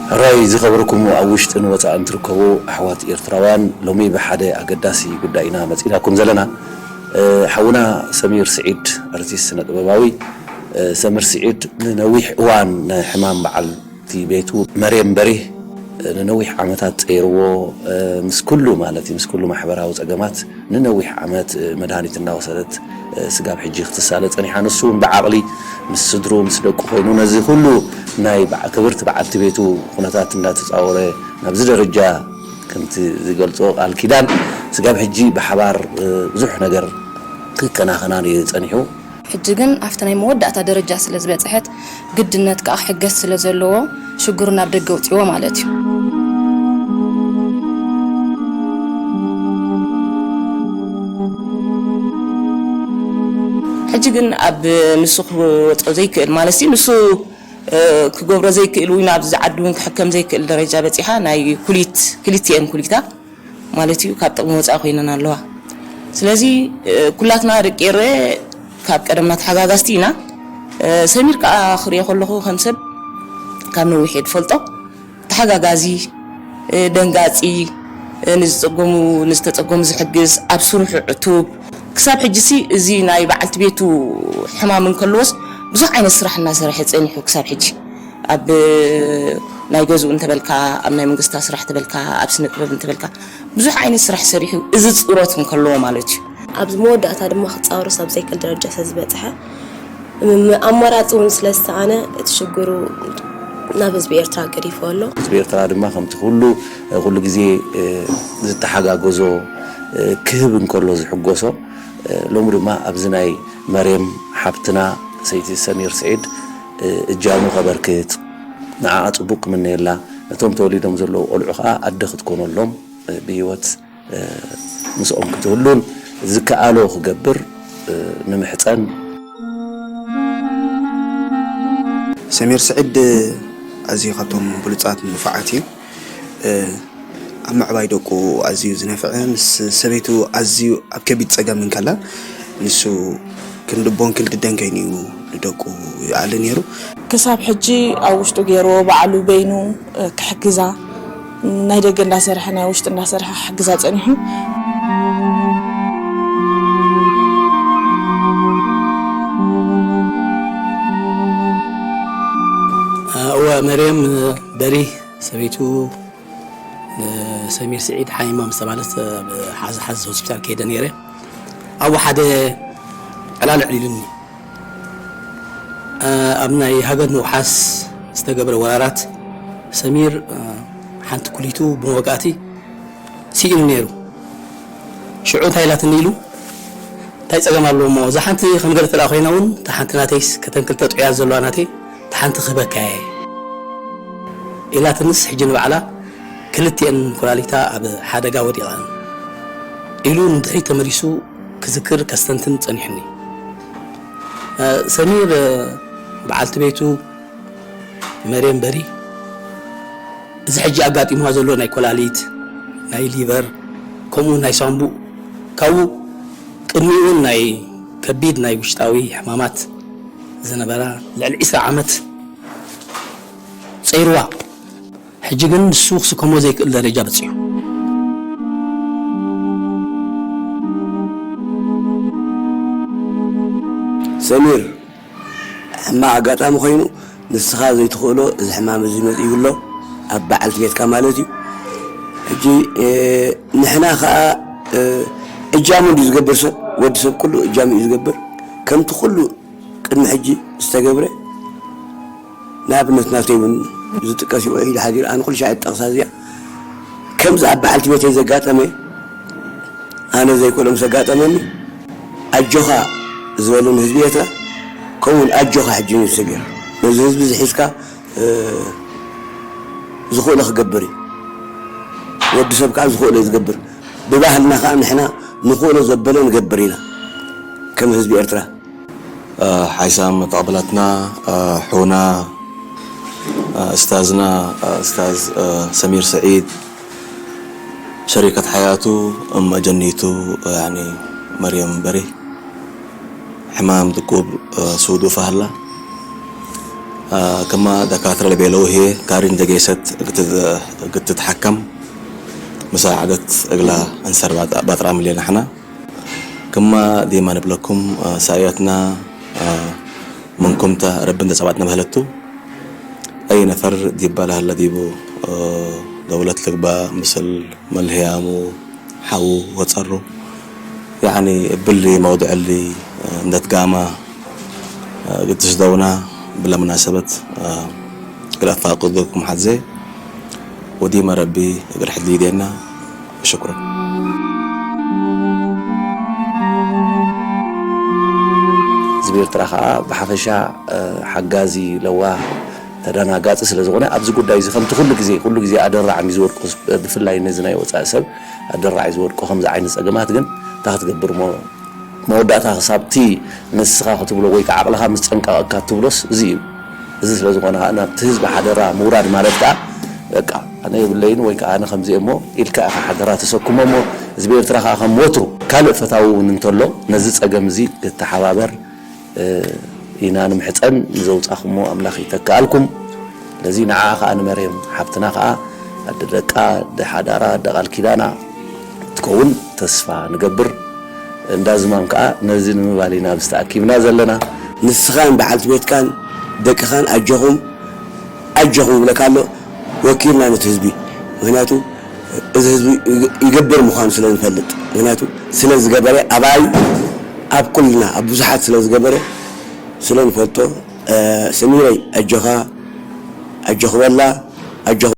ሕራይ ዝኸበርኩም ኣብ ውሽጥን ወጻእን ትርከቡ ኣሕዋት ኤርትራውያን፣ ሎሚ ብሓደ ኣገዳሲ ጉዳይ ኢና መጺናኩም ዘለና። እ፣ ሓውና ሰሚር ስዒድ፣ ኣርቲስት ስነ ጥበባዊ፣ እ፣ ሰሚር ስዒድ ንነዊሕ እዋን ናይ ሕማም በዓልቲ ቤቱ መርየም በሪህ፣ እ፣ ንነዊሕ ዓመታት ጸይርዎ፣ እ፣ ምስ ኩሉ ማለት እዩ፣ ምስ ኩሉ ማሕበራዊ ጸገማት ንነዊሕ ዓመት፣ እ፣ መድሃኒት እናወሰደት፣ እ፣ ስጋብ ሕጂ ክትሳለ ጸኒሓ። ንሱ እውን ብዓቕሊ ምስ ስድሩ፣ ምስ ደቁ ኮይኑ ነዚ ኩሉ ናይ በዓ-፣ ክብርቲ በዓልቲ ቤቱ ኩነታት እንዳተጻወረ ናብዚ ደረጃ ከምቲ ዝገልጾ ቃል ኪዳን ስጋብ ሕጂ ብሓባር፣ እ፣ ብዙሕ ነገር ክከናኸናን እዩ ጸኒሑ። ሕጂ ግን ኣብቲ ናይ መወዳእታ ደረጃ ስለ ዝበጽሐት፣ ግድነት ከኣ ክሕገዝ ስለ ዘለዎ፣ ሽግሩ ናብ ደገ ኣውጺዎ ማለት እዩ። ሕጂ ግን ኣብ ንሱ ክወጾ ዘይክእል ማለት እዩ፣ ንሱ፣ እ፣ ክገብሮ ዘይክእል ወይ ናብዚ ዓዲ እውን ክሕከም ዘይክእል ደረጃ በጺሓ፣ ናይ ኩሊት፣ ክልቲኤን ኩሊታ ማለት እዩ፣ ካብ ጥቕሚ ወጻኢ ኮይነን ኣለዋ። ስለዚ፣ እ፣ ኩላትና ደቂ ኤረ ካብ ቀደምና ተሓጋጋዝቲ ኢና። እ፣ ሰሚር ከኣ ክሪኦ ከለኹ ከም ሰብ ካብ ነዊሕ እየ ዝፈልጦ። ተሓጋጋዚ፣ እ፣ ደንጋጺ፣ እ፣ ንዝጸገሙ፣ ንዝተጸገሙ ዝሕግዝ፣ ኣብ ስርሑ ዕቱብ። ክሳብ ሕጂሲ እዚ ናይ በዓልቲ ቤቱ ሕማም እንከለዎስ ብዙሕ ዓይነት ስራሕ እናሰርሐ ጸኒሑ ክሳብ ሕጂ። ኣብ ናይ ገዝኡ እንተበልካ፣ ኣብ ናይ መንግስታ ስራሕ ተበልካ፣ ኣብ ስነ ጥበብ እንተበልካ፣ ብዙሕ ዓይነት ስራሕ ሰሪሑ፣ እዚ ጽሮት እንከለዎ ማለት እዩ። ኣብዚ መወዳእታ ድማ ክጻወርስ ኣብ ዘይክእል ደረጃ ስለ ዝበጽሐ፣ ም-፣ ኣማራጺ እውን ስለ ዝተኣነ፣ እቲ ሽግሩ ናብ ህዝቢ ኤርትራ ገዲፍዎ ኣሎ። ህዝቢ ኤርትራ ድማ ከምቲ ኩሉ፣ ኩሉ ግዜ፣ እ፣ ዝተሓጋገዞ፣ እ፣ ክህብ እንከሎ ዝሕጎሶ፣ እ፣ ሎሚ ድማ ኣብዚ ናይ መርየም ሓብትና ሰይቲ ሰሚር ስዒድ፣ እ፣ እጃሙ ከበርክት፣ ንዓኣ ጽቡቕ ክምነየላ፣ ነቶም ተወሊዶም ዘለዉ ቆልዑ ኸኣ ኣደ ክትኮነሎም፣ እ፣ ብህይወት፣ እ፣ ምስኦም ክትህሉን ዝከኣሎ ክገብር፣ እ፣ ንምሕጸን። ሰሚር ስዒድ ኣዝዩ ካብቶም ብሉጻት ንፉዓት እዩ። እ፣ ኣብ ምዕባይ ደቁ ኣዝዩ ዝነፍዐ፣ ምስ ሰበይቱ ኣዝዩ ኣብ ከቢድ ጸገም እንከላ፣ ንሱ ክንዲ ኣቦን ክንዲ ኣደን ኮይኑ እዩ ንደቁ ይኣሊ ነይሩ። ክሳብ ሕጂ ኣብ ውሽጡ ገይርዎ ባዕሉ በይኑ፣ እ፣ ክሕግዛ፣ ናይ ደገ እንዳሰርሐ ናይ ውሽጢ እንዳሰርሐ ክሕግዛ ጸኒሑ። እወ፣ መርየም በሪህ ሰበይቱ ንሰሚር ስዒድ ሓሚማ ምስ ተባህለት፣ ኣብ ሓዝ ሓዝ ሆስፒታል ከይደ ነይረ። ኣብኡ ሓደ ዕላል ኣዕሊሉኒ። ኣብ ናይ ሃገር ምውሓስ ዝተገብረ ወራራት ሰሚር ሓንቲ ኩሊቱ ብመወጋእቲ ስኢኑ ነይሩ። ሽዑ እንታይ ኢላትኒ ኢሉ፣ እንታይ ጸገም ኣለዎ እሞ፣ እዛ ሓንቲ ከም ገለ ተደኣ ኮይና እውን፣ እታ ሓንቲ ናተይስ፣ ከተን ክልተ ጥዑያት ዘለዋ ናተይ፣ እታ ሓንቲ ክህበካ እየ ኢላትንስ፣ ሕጂ ንባዕላ ክልቲኤን ኩላሊታ ኣብ ሓደጋ ወዲቐን ኢሉ ንድሕሪት ተመሊሱ ክዝክር ከስተንትን ጸኒሑኒ። እ፣ ሰሚር፣ እ፣ በዓልቲ ቤቱ መርየም በሪ፣ እዚ ሕጂ ኣጋጢምዋ ዘሎ ናይ ኮላሊት፣ ናይ ሊቨር፣ ከምኡ ናይ ሳንቡእ፣ ካብኡ ቅድሚኡ እውን ናይ ከቢድ ናይ ውሽጣዊ ሕማማት ዝነበራ ልዕሊ ዒስራ ዓመት ጸይርዋ። ሕጂ ግን ንሱ ክስከሞ ዘይክእል ደረጃ በጺሑ። ሰሚር፣ ሕማቕ ኣጋጣሚ ኮይኑ፣ ንስኻ ዘይትኽእሎ እዚ ሕማም እዚ መጺኡ ኣሎ፣ ኣብ በዓልቲ ቤትካ ማለት እዩ። ሕጂ፣ እ፣ ንሕና ኸኣ፣ እ፣ እጃሙ እንድዩ ዝገብር ሰብ፣ ወዲ ሰብ ኩሉ እጃሙ እዩ ዝገብር። ከምቲ ኩሉ ቅድሚ ሕጂ ዝተገብረ፣ ንኣብነት ናብተይ እውን ዝጥቀስ እዩ ውዒሉ ሓዲሩ፣ ኣነ ኩሉ ሻዕ እጠቕሳ እዚኣ። ከምዚ ኣብ በዓልቲ ቤተይ ዘጋጠመ፣ ኣነ ዘይኮሎ ምስ ኣጋጠመኒ፣ ኣጆኻ ዝበለኒ ህዝቢ ኤርትራ፣ ከምኡውን ኣጆኻ ሕጂ ንሰጊር። ነዚ ህዝቢ እዚ ሒዝካ፣ እ፣ ዝኽእሎ ክገብር እዩ። ወዲ ሰብ ከዓ ዝኽእሎ እዩ ዝገብር። ብባህልና ከዓ ንሕና ንኽእሎ ዘበለ ንገብር ኢና ከም ህዝቢ ኤርትራ። ሓይሳም ተቐበላትና፣ ሕውና፣ እስታዝና፣ እስታዝ ሰሚር ስዒድ፣ ሸሪከት ሓያቱ እመ ጀኒቱ፣ ያኒ መርየም በሪ፣ ሕማም ድቁብ ሱዱ ፈህላ፣ ከማ ደካትረ ለቤለው ሄ ካሪን ደጌሰት ግትትሓከም መሳዓደት እግላ እንሰር ባጥራ ምሌና ሕና። ክማ ዲማ ንብለኩም ሳያትና ምንኩምታ ረብን ተጸባጥና በህለቱ። ኣይ ነፈር ዲባ ለሀለ ዲቡ ደውለት ልግባ ምስል መልህያሙ ሓዉ ወጸሩ። ያኒ እብሊ መውድዕሊ እንደትጋማ ግድስ ደውና ብለ መናሰበት እግል ኣፋቅዱኩም ሓዜ ወዲመ ረቢ እግል ሕድሊ ኢዴና። ሽኩረን። ህዝቢ ኤርትራ ከኣ ብሓፈሻ ሓጋዚ፣ ለዋህ፣ ተደናጋጺ ስለ ዝኾነ ኣብዚ ጉዳይ እዚ ከምቲ ኩሉ ግዜ፣ ኩሉ ግዜ ኣደራዕም እዩ ዝወድቆ፣ ብፍላይ ነዚ ናይ ወጻኢ ሰብ ኣደራዕ እዩ ዝወድቆ። ከምዚ ዓይነት ጸገማት ግን እንታይ ክትገብር እሞ መወዳእታ ክሳብቲ ንስኻ ክትብሎ ወይ ከዓ ዓቕልኻ ምስ ጸንቀቐካ ትብሎስ እዚ እዩ። እዚ ስለ ዝኾነ ከዓ ናብቲ ህዝቢ ሓደራ ምውራድ ማለት ከዓ በቃ ኣነ የብለይን ወይ ከዓ ኣነ ከምዚ እየ እሞ ኢልካ ኢኻ ሓደራ ተሰክሞ እሞ ህዝቢ ኤርትራ ከዓ ከም ወትሩ ካልእ ፈታዊ እውን እንተሎ ነዚ ጸገም እዚ ክተሓባበር ኢና ንምሕጸን። ንዘውጻኹሞ ኣምላኽ ይተክኣልኩም። ስለዚ ንዓኣ ከኣ ንመርየም ሓብትና ከኣ ኣደ ደቃ፣ ኣደ ሓዳራ፣ ኣደ ቃል ኪዳና ክትከውን ተስፋ ንገብር። እንዳ ዝማም ከኣ ነዚ ንምባል ኢና ኣብዚ ተኣኪብና ዘለና። ንስኻን በዓልቲ ቤትካን ደቅኻን ኣጆኹም ኣጆኹም ይብለካ ኣሎ። ወኪልና ነቲ ህዝቢ፣ ምኽንያቱ እዚ ህዝቢ ይግ- ይገብር ምዃኑ ስለ ንፈልጥ፣ ምኽንያቱ ስለ ዝገበረ ኣባይ ኣብ ኩልና ኣብ ብዙሓት ስለ ዝገበረ ስለ ንፈልጦ። ሰሚረይ ኣጆኻ ኣጆኹ በላ ኣጆኹ